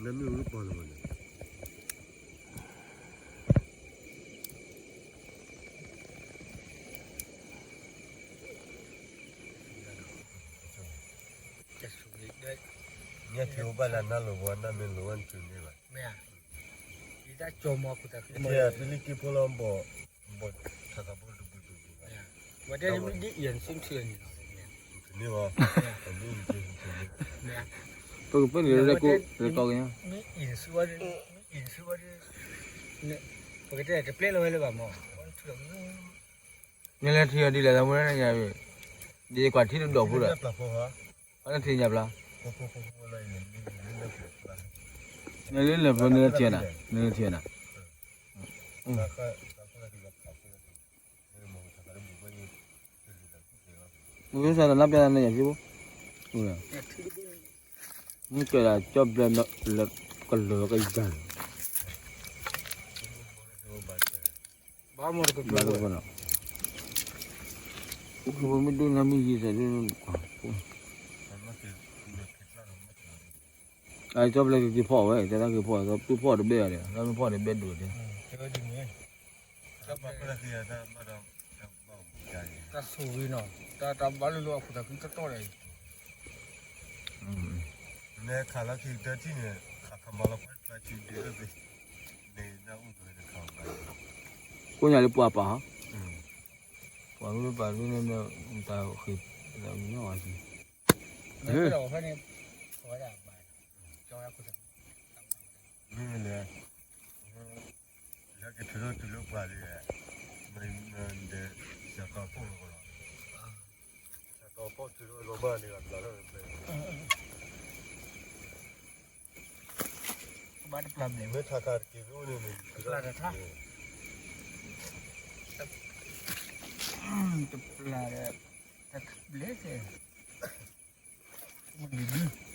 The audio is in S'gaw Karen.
မ့ၢ်ဝဲပီၢ်လၢၤဘၣ်န့ၣ် ညၣ်ထံအိၣ်ဘၣ်လၢနၢ်လိၤဝဲ နၢ်မ့ၢ်လိၤဝဲနတုၤန့ၢ်ဘၣ်. မ့ၢ်ပလံၤက့ဖိလီၤဘီၣ်, ဘီၣ်ထးသးဘိတဘိတဘိဘၣ်. န့ၢ်ဘၣ်, ပကပၢနုာ်လၢကိၣ် လၢကိၣ်ကညီ ပကတဲတပျဲလီၤဝဲလၢၤဘၣ်မး, နလဲၤထံၣ်အီၤဒ်လဲၣ် သးမူရညါ, ဒ်ကွၢ်ထံတဒိးဖိဒီး, အနထံၣ်ညါပျၢ်, နလၢလၢၢ်ဖိနလၢထံၣ်နၤ, နလၢထံၣ်နၤ, မ့ၢ်စးဒီးလါပျၢ်နၤယၤဖံဘိ, မ့ၢ်ကဲဒၣ်ကၠီဘျဲၣ်လၢကလၢာ်ကယၤန့ၣ်, ဘၣ်တကပၤနီၤ, အိၣ်ခိၣ်ဖိမ့ၢ်ဒိၣ်နၤမ့ၢ်ယံၤသးဒ်န့ၣ်, အကၠီဘျဲၣ်ကက့ၤဖီၣ်ဝဲ ကဲသးက့ၤဖီၣ် သူဖီၣ်တဘဲၣ်အီၤဒီး သးမ့ၢ်ဖီၣ်တဘဲၣ်ဒိၣ်ဒဲး တၢ်ဆိၣ်ဂ့ၤနီၤ, တၢ်တၢ်ဘၣ်လိာ်လိာ်အခိၣ်သးခုကတီၢ်ဒီးအံၤ, နဲခးလီၤခံကတၢၢ်ထံၣ်န့ၣ် ခးခးမၤလီၤပှၤတဖျါစုဒုးအၢသ့, န့ၣ်နၢ်အိၣ်ဘၢတခါဘၣ်, ကိးညါလၢပှၤပာ်ဟီ, ပှၤမ့ၢ်ပာ်ဒ်န့ၣ် တၢ်ဃ့ၢ်လၢမညီဝဲသ့, မ့ၢ်လဲၣ် လၢကထုးထီၣ်တုၤလၢပှၤလံ, မ့ၢ်ဒီး စၢ်ကီၢ်ဖီၣ်လီၤ, စၢ်ကီၢ်ဖီၣ်တုၤလီၤမၢ်န့ၣ် ပျၢ်ထီၣ်န့ၣ် ဘၣ်တပျၢ်ဘျဲၣ် မ့ၢ်ထးခါတက့ၤအိၣ်န့ၣ်န့ၣ် တပျၢ်ဒီးထါ, တပျၢ်ဒီး တဘျဲၣ်ကဲ, မ့ၢ်လံ